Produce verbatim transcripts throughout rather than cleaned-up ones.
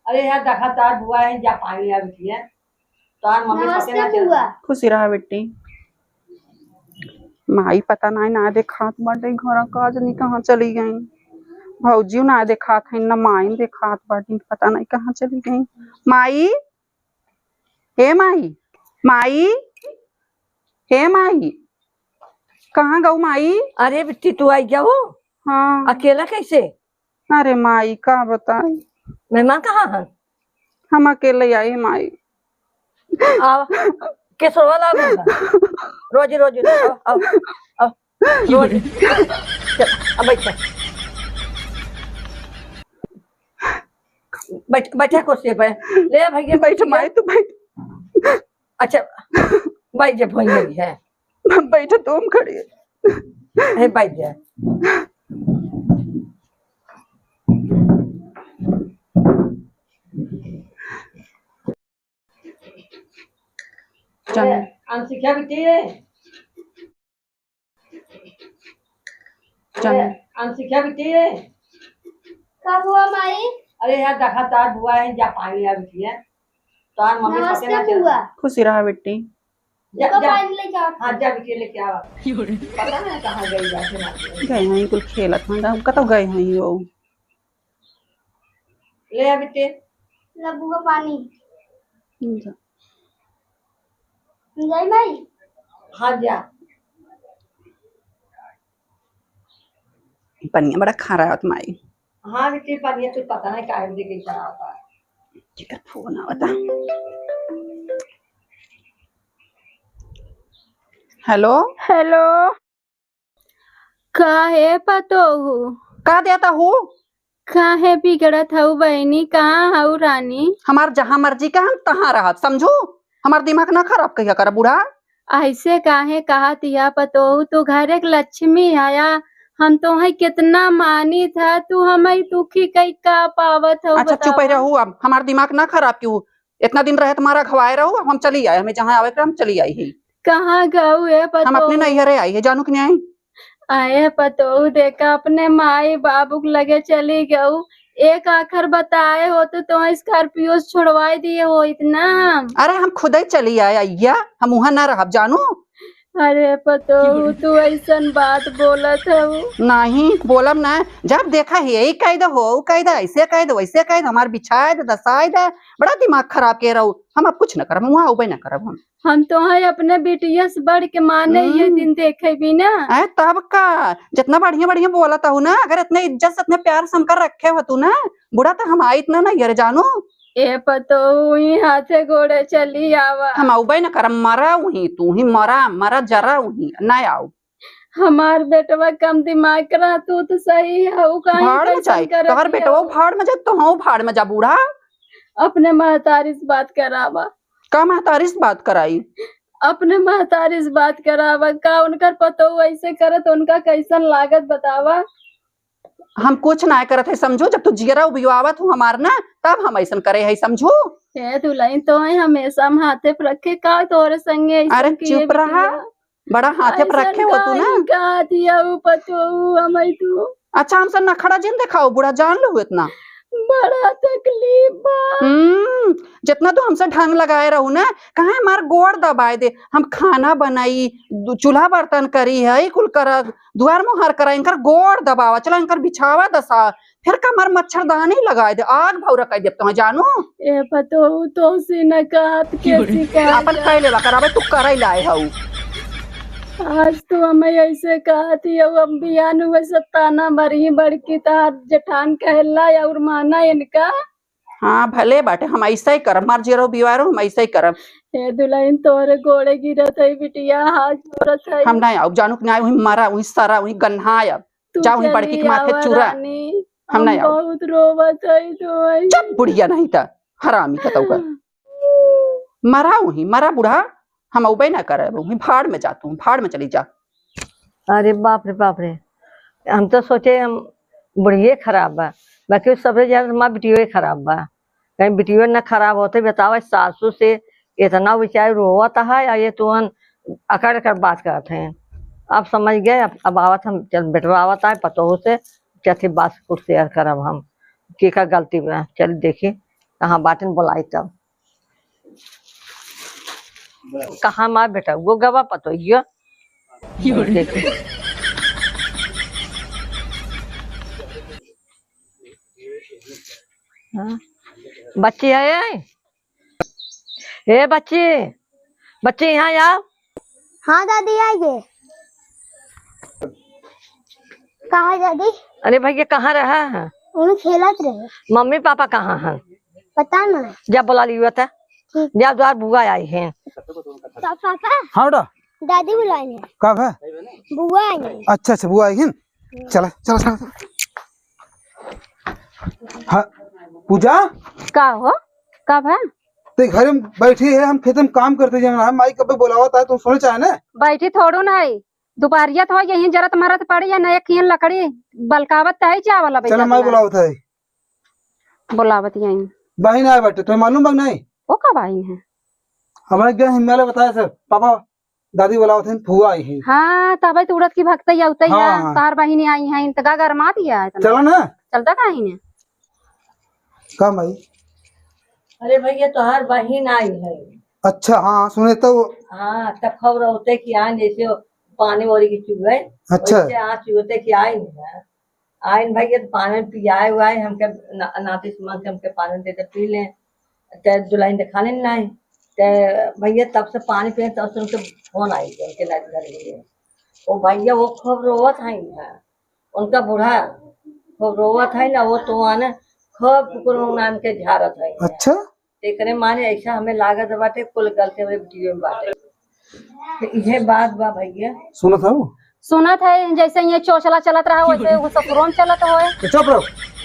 अरे यार, देखा तार बुआ है, जा पानी ले आ बिटिया। तार मम्मी पते नमस्ते ना चल। बुआ। खुशी रहा बेटी। माई पता नाहीं ना देखात बाटे, घर का जनी कहाँ चली गई। भौजियो ना देखात है, ना माई देखात बाटे, पता नाहीं कहाँ चली गई। माई, हे माई, माई, हे माई, कहाँ गऊ माई? अरे बिट्टी, तू आई गऊ? हाँ। अकेला कैसे? अरे माई, का बताई? मेहमान कहाँ हन? हम अकेले आई माई। आवा, केसरवा लाग गया। रोज, रोज, आओ, आओ, आओ। रोज। चल, अब बैठ। बैठ, बैठा कुर्सी पे। ले भैया, बैठ कुर्सी पे। माई, तू बैठ। अच्छा, बैठ जा, भैया भी है। बैठो, तुम खड़ी है। है, बैठ जा। चल। ए, अंशिका बिट्टी। चल। ए, अंशिका बिट्टी। का हुआ माई? अरे यार, देखा तार बुआ है, जा पानी ले आ बिटिया। तार मम्मी पते ना नमस्ते चल। बुआ। खुशी रहा बेटी। जा, उनका जा। पानी लेके आओ। हाँ, जा बिटिया, लेके आओ। पता ना कहाँ गई, जाके मार गई। गए हैं, कुल खेलत हैं, कतौ गए हैं वो। ले आ बिटिया। ला बुआ पानी। जा। जाई माई? हाँ, जा। पनिया बड़ा खारा आवत माई। हाँ बिटिया, पनिया तो पता नहीं काहे दे के खराब है। केकर फोन आवता। हेलो। हेलो। काहे पतोहू? का देता हूँ? काहे बिगड़त हऊ बहिनी? कहाँ हऊ रानी? हमार जहाँ मर्जी का हम तहाँ रहब, समझू? हमार दिमाग ना खराब कहिया कर बूढ़ा। ऐसे काहे कहत हिया पतोहू? तू घरे के लक्ष्मी हया, हम तोहे कितना मानित ह, तू हमें दुखी कई का पावत हऊ अच्छा, चुप ही बतावा? रहू, अब हमार दिमाग ना खराब क्यों? इतना दिन रहे तुम्हारा घवाए रहू, अब हम चली आए, हमें जहाँ आवे के रहे, हम चली आई ही। कहाँ गऊ ए हम अपने पतोहू? नैहरे आई है, जानू कि नहीं आई? अहे पतोहू, देखा, अपने माई बाबू के लगे चली गऊ। एक आखर बताए होतू तो Scorpio से छोड़वाई दिए होइत ना। अरे, हम खुदे चली आए अइया, हम उहाँ ना रहब, जानू। अरे पतोहू, तू ऐसन बात बोलत हऊ। नहीं, बोलब ना। जब देखा है, यही कह दो, हो कह दो, ऐसे कह दो, वैसे कह दो, हमार बिछाए दे, दसाए दे, बड़ा दिमाग खराब के रहू। हम अब कुछ ना करब, हम उहाँ उबे ना करब हम। हम तोहे अपने बिटिया से बढ़ के माने ये हम्म। दिन देखे भी ना। आए, तब का? जितना बढ़िया बढ़िया बोलत हऊ ना, अगर इतने इज्जत से, इतने प्यार से हमका रखे हो तू ना, बुढ़ा तो हम आइत ना, ना, ये रे जानू। ए पतोहू, ई हाथे गोड़े चली आवा। हम आउबे न करम, मरा उही, तू ही मरा, मरा जरा उही, ना आउ। हमार बेटवा कम दिमाग के रहा, तू तो सही हऊ, काहे भाड़ में कैसन जाए, करत तोहर हऊ? बेटवा भाड़ में जाए, तो हम भाड़ में जा बूढ़ा। अपने महतारी से बात करावा। का महतारी से बात कराई? अपने महतारी से बात करावा, का उनकर पतोहू ऐसे करत, उनका कैसन लागत बतावा? हम कुछ ना करत है समझू, जब तू जियरा उबियावत हू हमार ना, तब हम ऐसन करे है समझू। हे दुलहिन, तोहे हमेशा हम हाथे पे रखे का तोरे संगे ऐसन अरे किए चुप रहा, बिटिया? बड़ा हाथे पे ऐसन रखे हो तू ना। काहे कहा दिया उ पतोहू हमें तू? अच्छा, हमसे नखड़ा जिन देखाओ, बूढ़ा जान लो इतना। बड़ा तकलीफ बा। हम्म, जितना तू हमसे ढंग लगाए रहू ना, कहाँ हमार गोड़ दबाए दे, हम खाना बनाई, दु-, चूल्हा बर्तन करी है, कुल करब, दुआर मुहार करा, इनकर गोड़ दबावा, चला इनकर बिछावा दसा, फिर कमर मच्छरदानी लगाए दे, आग भौरा कह देब तोहे जानू। ए पतोहू, तोहसे न कहत, केसी कहत अपन जा। कह लेवा करावे, तू करई लाए हऊ। आज तू हमें ऐसे कहत ही, अब बिहान हुए सब ताना मरी बड़की तार जेठान कहला और माना इनका। हाँ, भले बाटे, हम ऐसे ही करब, मर जियरो बिवारो, हम ऐसे ही करब। हे दुलहिन, तोहरे गोड़े गिरत है बिटिया, हाथ जोड़त है। हम नहीं आउब, जानू कि नहीं, वही मरा, वही सरा, वही गन्हायब। तू जा वही बड़की चली के माथे आवा चूरा। रानी, हम हम नहीं आउब। बहुत रोवत है तो है। चुप बुढ़िया नहीं त, हरामी कतऊ का। मरा वही, मरा बूढ़ा, हम अउबे ना करब, वही भाड़ में जा तू, भाड़ में चली जा। अरे बाप रे बाप रे, हम तो सोचे हम बुढ़िए खराब बा, बाकी सबसे ज्यादा हमार बिटियो खराब बा। कहीं बिटियो ना खराब होते, बतावा, सासू से इतना बेचारी रोवत है, और ये तुहन अकड़ अकड़ बात करत हैं। अब समझ गए, अब, अब आवत हम, चल बेटवा आवत है, पतोहू से, चथी बात कुछ share करब हम, के का गलती बा, चल देखी। कहाँ बाटिन, बोलाई तब। कहाँ माँ बेटा, वो गवा पतो हियो। हाँ। बच्ची है ये? ए बच्ची, बच्ची यहाँ आओ। हाँ दादी, आइए। कहाँ है दादी? अरे भैया, कहाँ रहा है? उन खेलत रहे। मम्मी पापा कहाँ हैं? पता ना। जा बुला लियो था। ठीक। जा, द्वार बुआ आई हैं। पा-, पापा। हाँ बेटा। दादी बुलाई हैं। कब है? बुआ आई हैं। अच्छा, अच्छा, बुआ आई हैं। चला, चला, चला, चला। हाँ, पूजा? का हो? कब है? ते घर में बैठी है, हम खेत में काम करते जाना है, माई कब बुलावत है, तुम सुने चाहे ना? बैठी थोड़ू ना है, दुपहरिया तो यहीं जरत मरत पड़ी है, नया खियन लकड़ी बलकावत है, चावल अबे चला, माई बुलावत है। बुलावत यहीं। बहिन आए बाटे, तुम्हें मालूम बा नहीं? वो का बहिन है? हमारे गए हिमालय बताया सर, पापा दादी बोलावत हन, फुआ आई हैं। हाँ, तबे तो उड़द की भक्तई अउतई हाँ, है, हाँ। तोहार बहिनी आई हैं, त का गरमात है इतना? चलो ना। चलता काहे ने? का माई? अरे भैया, तोहार बहिन आई है। अच्छा, हाँ, सुने तो। हाँ, त खबर होते कि आन जैसे पानी ओरी की चुए, अच्छा। वैसे आ चुए होते कि आई नहीं है। आइन भैया, तो पानी पियाए हुआ है हमके, ना-, नाती सुमन के हमके पानी दे दे, पी ले। ते दुल्हन देखा नहीं, नहीं। ते भैया, तब से पानी पिए, तब से उनके फोन आई, उनके नाती घर गए। ओ भैया, वो खूब रोवत हैं, उनका बूढ़ा खूब रोवत है ना, वो तो आने खूब कुकुर नाम के झारत है। अच्छा। एकरे माने ऐसा हमें लागत बाटे, कुल गलती हमरे बिटिये में बाटे। तो इहे बात बा भैया। सुनत हऊ? सुनत है, जैसे ये चोचला चलत रहा, वैसे वो ससुरो में चलत होए। तो चुप रहो।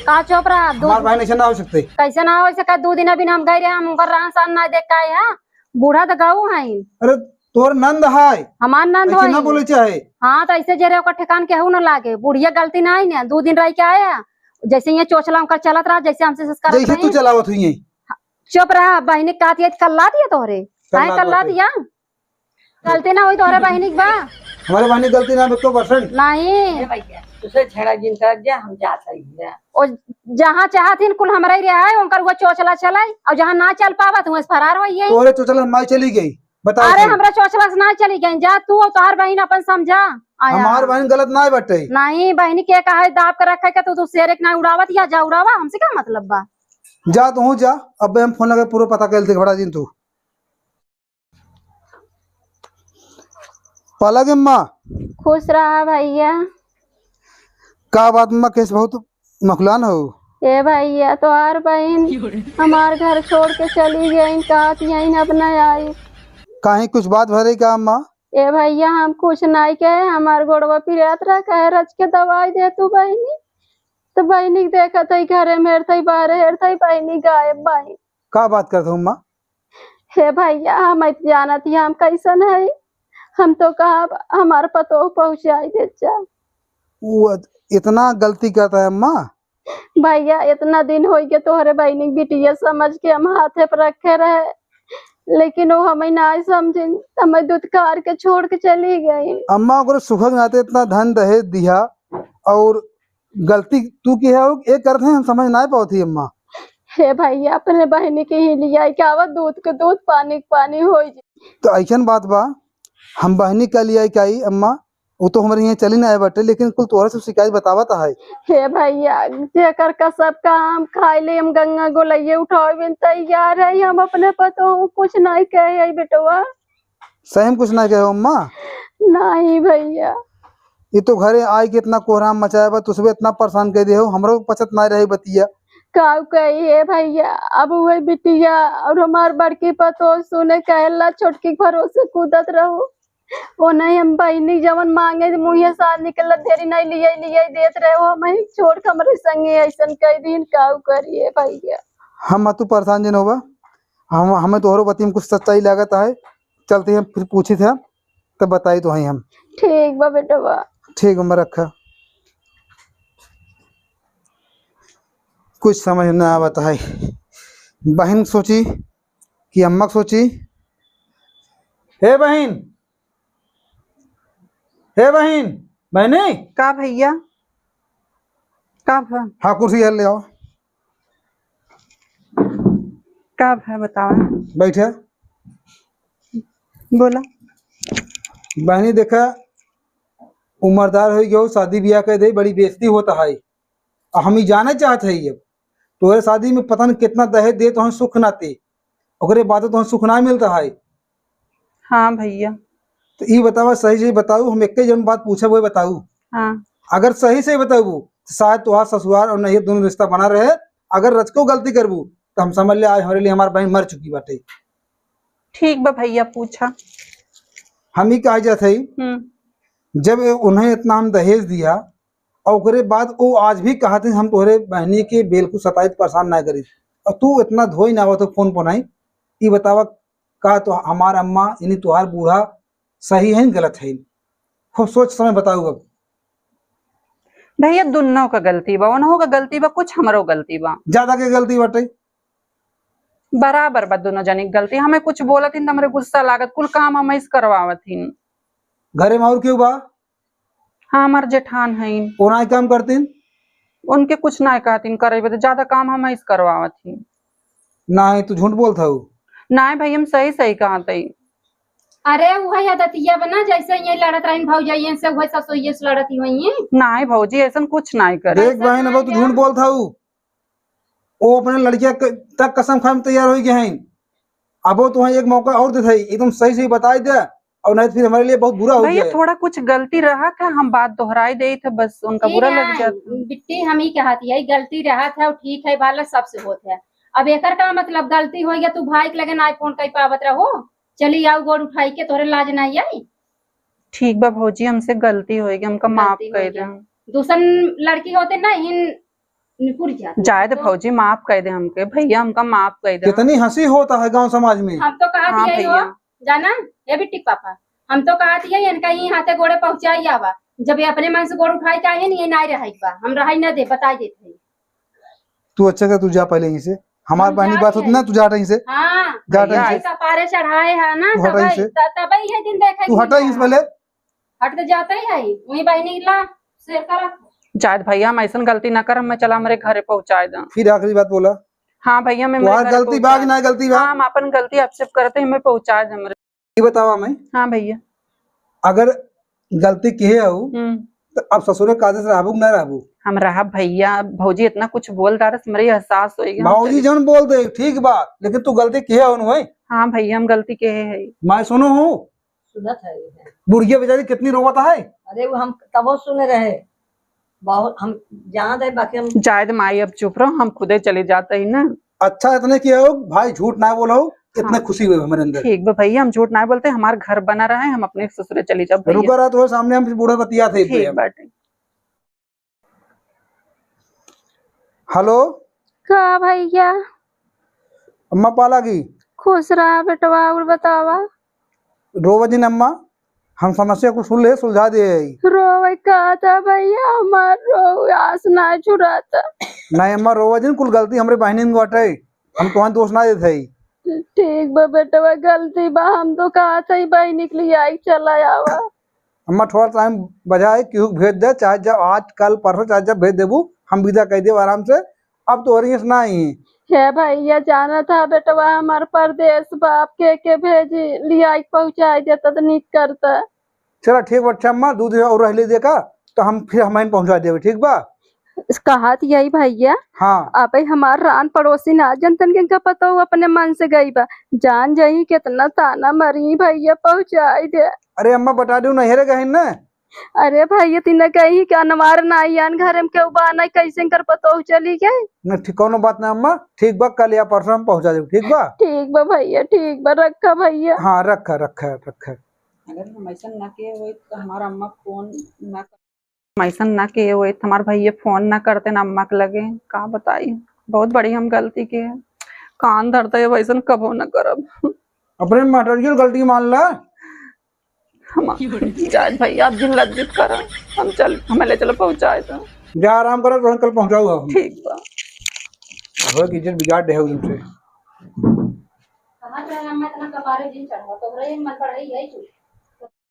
का चुप रहा? दू हमार बहन ऐसे ना हो सकते। कैसे ना हो सका? दू दिन अभी हम गए रहे, हम उनकर रहन सहन ना देख के आए हैं। बूढ़ा तो गऊ हैं। अरे, तोर नंद है। हमार नंद ऐसे है। ना बोले चाहे। हाँ, तो ऐसे जे रहे ओकर ठिकान केहू ना लागे। बुढ़िया गलती ना है ना, दू दिन रह के आए हैं। जैसे ये चोचला उनकर चलत रहा, जैसे हमसे संस्कार जैसे तू रहे। चलावत हुई है। चुप रहा, बहिनी का दिया, कल्ला दिया तोहरे? काहे कल्ला कल्ला दिया? गलती ना होई तोहरे बहिनी के बा? हमारे बहिनी गलती ना, एक सौ परसेंट। नहीं। ए भैया, तुसे झगड़ा जिन कर दिया, हम जा सही है। ओ, जहाँ चाहत हिन कुल हमरा ही रहा है, उनकर वो चोचला चलाई, और जहाँ ना चल पावत, वहाँ से फरार होई है। तोहरे चोचला माई चली गई, बताओ अरे, तुम। हमरा चोचला से ना चली गई, जा तू और तोहार बहिन अपन समझा। आया। हमार बहिन गलत ना बाटे। नहीं, बहिनी के कहा है, दाब के रखे के, तू, तू शेर एक ना उड़ावत या जा उड़ावा, हमसे का मतलब बा? जा तू जा, अब हम फोन लगे पूरा पता कर लेते, घबरा जिन तू। पाला के अम्मा। खुश रहा भैया। का बात अम्मा, कैसे बहुत मखुलान हो? ए भैया, तोहार बहिन हमार घर छोड़ के चली गई, कहत यहीं अब न आई। काहे, कुछ बात भरे का अम्मा? ए भैया, हम कुछ नहीं कहे, हमार गोड़वा पिरात रहा, कहे रच के दवाई दे तू बहिनी। तो बहिनी के देखत है, घरे में हेरत है, बाहरे हेरत है, बहिनी गायब बाई। का बात करत हो अम्मा? हे भैया, हम इत जानत ही हम कैसन है, हम तो कहब हमार पतोह पहुँचाई दे जा। वो इतना गलती करता है अम्मा? भैया, इतना दिन होइ गए तोहरे बहिनी के बिटिया समझ के हम हाथे पर रखे रहे, लेकिन वो हमें ना समझिन, हमें दुत्कार के छोड़ के चली गई। अम्मा, ओकरे सुख के नाते इतना धन दहेज दिया और गलती तू की है, एक करत है, हम समझ ना पावत ही अम्मा। हे भैया, अपने बहिनी के ही लिया के आवा, दूध के दूध, पानी के पानी होइ जाए। तो ऐसन बात बा, हम बहिनी का लिया के आई अम्मा, वो तो हमारे यहाँ चली ना आए बाटे, लेकिन कुल तोहरा से शिकायत बतावत है। हे भैया, जेकर का सब काम खाए ले हम गंगा गोलैये उठावे में तैयार है, हम अपने पतोह कुछ नहीं कहे है बेटवा। सही में कुछ ना कहे हो अम्मा? नहीं भैया। ये तो घरे आई के इतना कोहराम मचाए बा, तुसबे इतना परेशान कर दे हो, हमरो पचत ना रही बतिया। का कही हे भैया, अब वही बिटिया और हमार बड़की पतोह सुने कहला छोटकी के भरोसे कूदत रहो। ओ नहीं, हम बहिनी जवन मांगे मुँहे साथ निकलत देरी नहीं लिए लिए देत रहे हो, हम ही छोड़ के हमरे संगे ऐसन कह दीन, का करिए भैया। हम तू परेशान जिन होबा, हम, हमें तोहरो बती में कुछ सच्चाई लागत है, चलते हैं फिर पूछी थे, तब बताई तो हैं हम। ठीक बा बेटवा। ठीक बा, मैं रखा। कुछ समझ ना आवत है। बहिन सोची कि अम्मा सोची। हे बहिन, हे बहिन, बहिनी। का भैया? का भा? हाँ, कुर्सी ले आओ। का भा बतावा? बैठा। बोला। बहनी देखा, उमरदार होइ गयो, शादी बियाह कर दे, बड़ी बेइज्जती होता है। आ हम ई जाने चाहत है, अब तोहरे शादी में पता न कितना दहेज दे, तोहन सुख ना ते, ओकरे बाद तोहन सुख ना मिलता है। हाँ भैया। तो ई बतावा, सही से बताऊ, हम एक ही जौन बात पूछब, वही बताऊ। हाँ। अगर सही से बताऊ, तो शायद तोहार ससुराल और नैहर दोनों रिश्ता बना रहे। अगर रचको गलती करबू, तो हम समझ ले, आज हमरे लिए हमार बहन मर चुकी बाटे। ठीक बा भैया, पूछा। हम ही कहा जात है, हम्म। जब उन्हें इतना हम दहेज दिया, और ओकरे बाद वो आज भी कहत हैं, "हम तोहरे बहनी के बिल्कुल सताइत परेशान ना करी।" और तू इतना धोई ना आवत हो फोन पर नहीं, ई बतावा, का तो हमार अम्मा, यानी तोहार बूढ़ा सही है, गलत है? खूब सोच समय बताऊ अब। भैया, दुन्नो का गलती बा, उन्हों का गलती बा, कुछ हमरो गलती बा। ज्यादा के गलती बाटे? बराबर बा दोनों जने के गलती। हमें कुछ बोलत हिन त हमरे गुस्सा लागत, कुल काम हम ऐस करवावत हिन। घरे में और केहू बा? हाँ, हमार जेठान हईन। वो नाई काम करतीन? उनके कुछ नाई कहतीन करे बदे, ज्यादा काम हम ऐस करवावत हिन। नाई, तू झूठ बोलत हऊ। नाई भाई, हम सही सही कहत हई। अरे, उहे आदतिया बना, जैसे ये लड़त रहीन भौजाइयन से, उहे ससुइये से लड़त ही हुई। नाई भौजी, ऐसन कुछ नाई करे। देख बहन, अब तू झूठ बोलत हऊ। वो अपने लड़किया के, तक कसम खाए में तैयार हो गए हैं। अब वो तुम्हें एक मौका और देत है, एकदम सही सही बताई दे, और नहीं तो फिर हमारे लिए बहुत बुरा हो भैया, जाए। थोड़ा कुछ गलती रहा था, हम बात दोहराई देई थे, बस उनका ए बुरा लग ना, जाता। बिट्टी, हम ही कहत है, गलती रहा था, ठीक है, बाला सबसे होत है। अब एकर का मतलब, गलती हो गया, तू भाई के लगे ना फोन कई पावत रहो, चली आओ गोड़ उठाई के, तोहरे लाज ना आई। ठीक बा भौजी, हमसे गलती हो गई, हमका माफ गलती हो कर गया। दे। दूसर लड़की होते ना, इन निपुर जाते। जाए दे तो भौजी, माफ कर दे हमके, भैया हमका माफ कर दे। कितनी हंसी होता है गांव समाज में। हम तो कहत हाँ यही हो, भैया। जाना, ए बिट्टी के पापा, हम तो कहत यही, इनका यही हाथे गोड़े पहुंचाई आवा। जब ये अपने मन से गोड़ उठाई, काहे नहीं, ये नाई रहे के बा, हम रहाई ना दे, बताई देत है। तू अच्छा कर, तू जा पहले यहीं से। हमार हम बहनी जात बात होती हई। ना, तू जा हट यहीं से। हाँ, जा हट यहीं भैया, से। कपारे चढ़ाए है ना, तू हट यहीं तबई, से। त-, तबई ये दिन देखे तू हट यहीं से पहले। हट तो जाते ही है, वही बहनी ला शेर करा। जायद भैया, हम ऐसन गलती ना करब, मैं चला हमरे घरे पहुँचाए दा। फिर आखिरी बात बोला। हाँ भैया, मैं मेरे तुम्हार घरे गलती बा पहुँचाए कि ना गलती बा? हाँ, हम अपन गलती accept करते हैं, मैं पहुँचाए दे हमरे। ये बतावा मैं। हाँ भैया। अगर गलती किहे हऊ, हम्म। तो अब ससुरे काजे से रहबू कि ना रहबू? हम रहब भैया, भौजी इतना कुछ बोल डारस, हमरे एहसास होई गया, हम भौजी चली जौन बोल दे, ठीक बा, लेकिन तू गलती किहे हऊ न होई? हाँ भैया, हम गलती किहे है। मैं सुनो हूँ, सुनत है ये। बुढ़िया बेचारी कितनी रोवत है। अरे वो हम तबो सुने रहे, बहुत हम जानत है, बाकी हम जायद माई अब चुप रहो, हम खुदे चली जात ही ना। अच्छा इतने किहे हो भाई, झूठ ना बोलो, इतने हाँ। खुशी हुई हमरे अंदर। ठीक बा भैया, हम झूठ ना बोलते, हमार घर बना रहे, हम अपने ससुरे चली जाब भैया। रुका रहा तो सामने हम बूढ़ा बतियात है ठीक भैया। बाटे। हेलो। का भैया? अम्मा पालागी। खुश रहा बेटवा, और बतावा। रोवा जिन अम्मा, हम समस्या कुल सुन ले, सुलझा दे। रोवे का था भैया, हमार रो आस ना छुड़ाता। नहीं अम्मा, रोवा जिन, कुल गलती हमरे बहनिन के बाटे, हम तोहन दोष ना देत हई। ठीक बा बेटवा, गलती बा, हम तो कहत हई बहनी के लिए आई चला आवा। अम्मा थोड़ा टाइम बजाए, केहू के भेज दे, चाहे जब आज, कल, परसों, चाहे जब भेज देबू, हम विदा कर देब आराम से। अब तोहरे हियाँ से ना आई। हे भैया, जानत हा बेटवा हमार परदेस बा, अब के के भेजी, लियाई के पहुँचाई देता त नीक करता। चला ठीक बा, अच्छा अम्मा, दू दिन और रह ले देखा, तो हम फिर हम पहुँचा देबे, ठीक बा? कहत यही भैया, हाँ। अबे हमार रान पड़ोसी ना जनतन के इनका पतोह अपने मन से गई बा, जान जाई कितना ताना मरी भैया, पहुँचाई दे। अरे अम्मा बता दू, नैहरे गहिन ना। अरे भैया, तीन कहीं के अनवार नाई आन, घर में केहू बा नाई, कैसे कर पतोह चली गई? न, ठीक, कौनो बात ना अम्मा, ठीक बा, कल या परसों हम पहुँचा देब, ठीक बा? ठीक बा भैया, ठीक बा, रखा भैया। हाँ, रखा, रखा, रखा। अगर हम ऐसा ना किए होई तो हमार अम्मा फोन ना कर-, हम ऐसा ना किए होई तो हमार भैया फोन ना करते ना अम्मा के लगे, का बताई, बहुत बड़ी हम गलती किए। कान धरते अब ऐसा कबो ना करब। अपने महतारी की गलती मान ला। हम जायद भैया, आप जिन लज्जित करा, हम चल, हमें ले चलो पहुँचाए तो। जा आराम करो, तुरंत कल पहुँचाऊ हम। ठीक बा। हो कि इज्जत बिगाड़ दे है उनसे। कहाँ से हम इतना कपारे जिन चढ़ा, तो रही मन पड़ रही है तू।